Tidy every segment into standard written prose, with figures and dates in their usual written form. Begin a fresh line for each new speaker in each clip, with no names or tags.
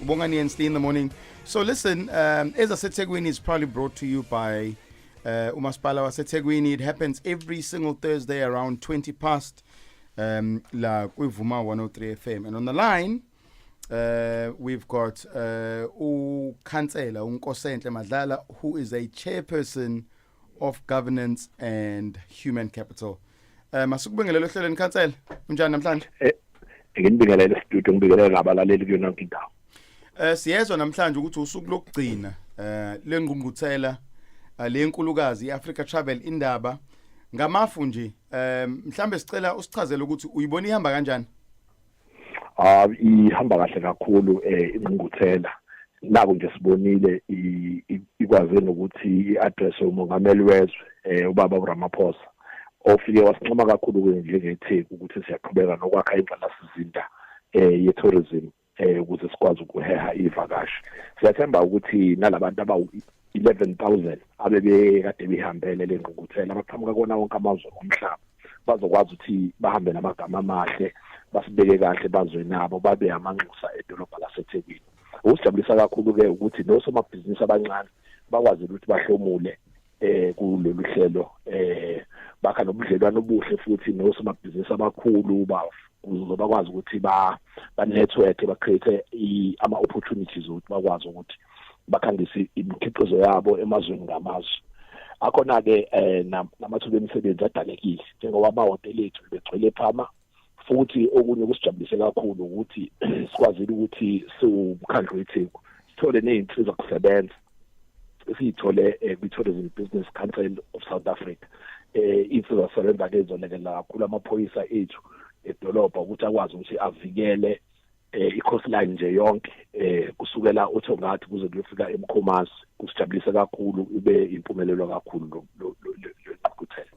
Bongani and Steve in the morning. So listen, EzaseThekwini is probably brought to you by uMasipala waseThekwini. It happens every single Thursday around 20 past la kwiVuma 103 FM. And on the line, we've got uKhansela uNkosenhle Madlala, who is a chairperson of governance and human capital. Masikubingelele ohlelweni, Khansela. Unjani namhlanje?
Nginibingelele studio, ngibingelele nabalaleli kuyona yonke indawo.
Siyezwa namhlanje ukuthi usuku lokugcina lengqungquthela lenkulukazi iAfrica Travel Indaba. Ngamafu nje, mhlambe sicela usichazele ukuthi uyibona ihamba kanjani?
Ah, ihamba kahle kakhulu ingqungquthela. Naku nje sibonile ikwaze nokuthi i-address umongameli wezwe, ubaba uRamaphosa, ofike wasincoma kakhulu ke njengeTheku ukuthi siyaqhubeka nokwakha ingqalasizinda ye-tourism ukuze sikwazi ukuheha ivakashi. Siyathemba ukuthi nalabantu abawu 11,000 abebekade behambele le ngqungquthela, abaqhamuka kona wonke amazwe omhlaba, bazokwazi ukuthi bahambe namagama amahle, basibeke kahle bazwe nabo, babe amanxusa edolobha laseThekwini. Okusijabulisa kakhulu-ke ukuthi nosomabhizinisi abancane bakwazile ukuthi bahlomule kulolu hlelo, bakha nobudlelwano obuhle futhi nosomabhizinisi abakhulu, ukuze bakwazi ukuthi ba network, ba create ama opportunities ukuthi bakwazi ukuthi bakhangise imikhiqizo yabo emazweni ngamazwe. Akhona-ke namathuba emisebenzi adalekile, njengoba amahhotela ethu begcwele phama. Futhi okunye kusijabulise kakhulu ukuthi sikwazile ukuthi siwumkhandlu weTheku sithole ney'nsiza kusebenza esiyithole kwi-Tourism Business Council of South Africa. Iy'nsiza kusebenza-ke izolekelela kakhulu amaphoyisa ethu edolobha ukuthi akwazi ukuthi avikele i-coastline nje yonke, kusukela uThongathi kuze kuyofika eMkhomazi. Kusijabulisa kakhulu, ibe impumelelo kakhulu lo ngqungquthela.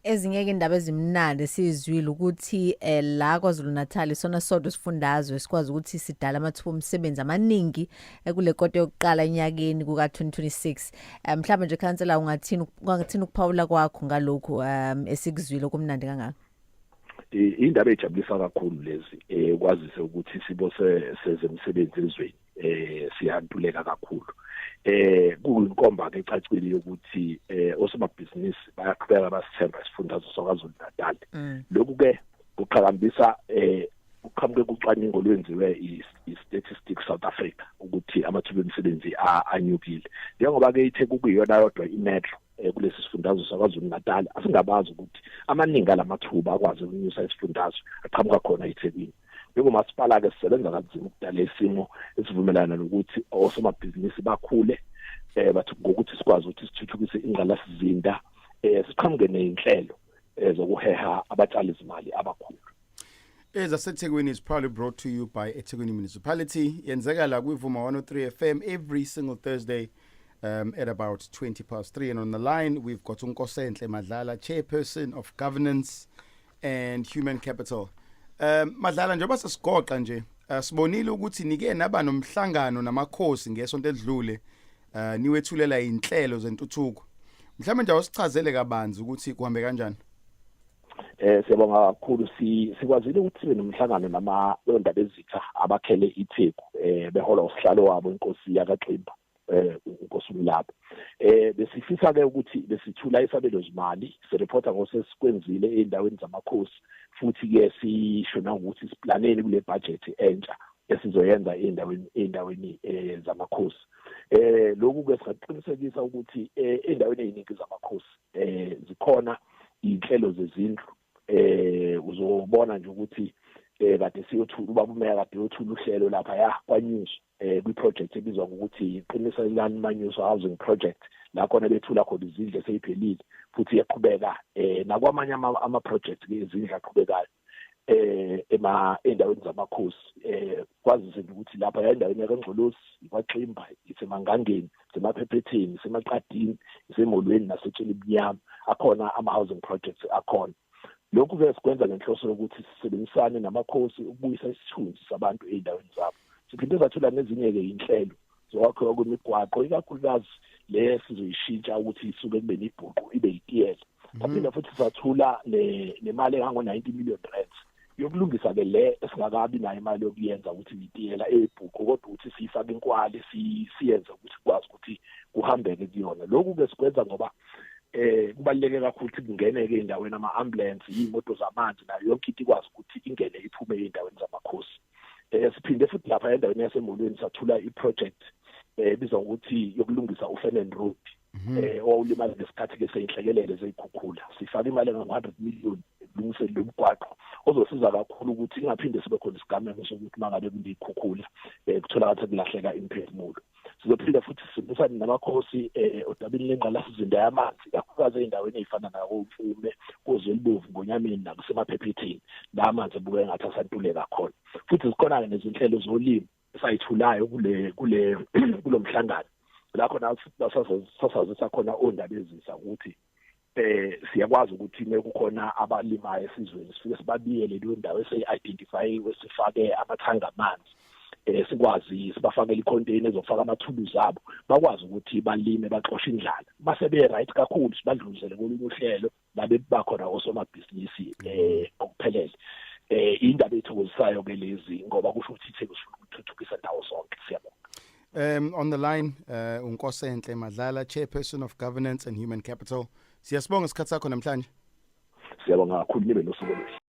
Ezinye-ke indaba ezimnandi sizwile ukuthi la KwaZulu Natal isona sodwa isifundazwe sikwazi ukuthi sidala amathuba omsebenzi amaningi kule kota yokuqala enyakeni kuka-2026. Mhlawumbe nje, khansela, ungathini ukuphawula kwakho ngalokhu esikuzwile kumnandi kangaka?
Indaba ejabulisa kakhulu lezi, kwazise ukuthi isimo sezemisebenzi ezweni siyantuleka kakhulu. Kuyinkomba ke ecacile yokuthi osomabhizinisi bayaqhubeka basithemba isifundazwe saKwaZulu Natal. Lokhu ke kuqhakambisa kuqhamuke kucwaningo lwenziwe i-Statistics South Africa ukuthi amathuba emisebenzi anyukile, njengoba ke iTheku kuyiyona yodwa imetro kulesi sifundazwe saKwaZulu Natal. Asingabazi ukuthi amaningi alamathuba akwazi ukunyusa isifundazwe aqhamuka khona eThekwini. Njengomasipala ke sisebenza kanzima ukudala isimo esivumelana nokuthi osomabhizinisi bakhule, bathi ngokuthi sikwazi ukuthi sithuthukise ingqalasizinda, siqhamuke nezinhlelo zokuheha abatshali izimali abakhulu.
EzaseThekwini is proudly brought to you by eThekwini Municipality. Yenzeka la kwiVuma 103 FM every single Thursday at about 20 past 3. And on the line we've got uNkosenhle Madlala, chairperson of governance and human capital. Madlala, njengoba sesigoqa nje, sibonile ukuthi nike naba nomhlangano namakhosi ngesonto edlule, niwethulela inhlelo zentuthuko. Mhlawumbe nje awusichazele kabanzi ukuthi kuhambe kanjani?
Siyabonga kakhulu. Sikwazile ukuthi sibe nomhlangano nama ondaba ezitha abakhele iTheku, beholwa usihlalo wabo, inkosi yakaXimba, uNkosi uMlaba. Besifisa ke ukuthi besithula isabelo zimali, sireporta ngosesikwenzile ey'ndaweni zamakhosi, futhi ke sisho nangokuthi siplaneni kule budget entsha esizoyenza ey'ndaweni zamakhosi. Lokhu ke singaqinisekisa ukuthi ey'ndaweni ey'ningi zamakhosi zikhona iy'nhlelo zezindlu. Uzobona nje ukuthi kade siyothula, ubaba umeya kade yothula uhlelo lapha ya kwaNyuswa kwi-project ebizwa ngokuthi iQiniselani Manyuso Housing Project, la khona bethula khona izindlu eseyiphelile, futhi iyaqhubeka nakwamanye ama-project ke izindlu aqhubekayo ema endaweni zamakhosi, kwazise nje ukuthi lapha endaweni yakaNgcolosi, kwaXimba, iseMangangeni, iseMaphephetheni, iseMaqadini, iseMolweni naseTshelibnyama, akhona ama-housing projects akhona. Lokhu ke sikwenza ngenhloso yokuthi sisebenzisane namakhosi ukubuyisa isithunzi sabantu ey'ndaweni zabo. Siphinde sathula nezinye-ke iy'nhlelo zokwakhiwa kwemigwaqo, ikakhulukazi le sizoyishintsha ukuthi isuke kube nibhuqu ibe yitiyela. Saphinda futhi sathula nemali engango-90 million rands yokulungisa-ke le esingakabi nayo imali yokuyenza ukuthi itiyela eyibhuqu, kodwa ukuthi inkwali, siyenze ukuthi kwazi ukuthi kuhambeke kuyona. Lokhu ke sikwenza ngoba kubaluleke kakhulu ukuthi kungeneke endaweni ama-ambulance, iy'moto zamanzi, nayo yonke into ikwazi ukuthi ingene iphume ey'ndaweni zamakhosi. Siphinde futhi lapha endaweni yaseMolweni sathula i-project ebizwa ngokuthi yokulungisa uFenen Road owawulimala ngesikhathi ke seyinhlekelele zeyikhukhula. Sifaka imali engango-100 million ekulungiseni lo mgwaqo ozosiza kakhulu ukuthi ingaphinde sibe khona isigameko sokuthi uma ngabe kuneyikhukhula kutholakala sekulahleka imiphefumulo. Sizophinda futhi sibusane namakhosi odabeni lengqalasizinda yamanzi, kakhulukazi ey'ndaweni ey'fana nakoMfume, koZwelibovu, Ngonyameni nakuseMaphephetheni, la amanzi ebukeka engathi asantuleka khona. Futhi zikhona-ke nezinhlelo zolimo esayithulayo kule kule kulo mhlangano, la khona sasazisa khona ondabezisa ukuthi siyakwazi ukuthi mekukhona abalimayo esizweni sifike sibabiyele leyo ndawo eseyi-identifyiwe, sifake amathanga amanzi, sikwazi sibafakele i-container ezofaka amathuluzi abo, bakwazi ukuthi balime, baxoshe indlala. Mase be right kakhulu, sibadlulisele kolunye uhlelo labe bakhona osomabhizinisi okuphelele. Indaba ethokozisayo ke lezi, ngoba kusho ukuthi iTheku sifuna ukuthuthukisa ndawo zonke. Siyabonga.
On the line uNkosenhle Madlala, chairperson of governance and human capital. Siyasibonga isikhathi sakho namhlanje.
Siyabonga kakhulu, nibe nosuku oluhle.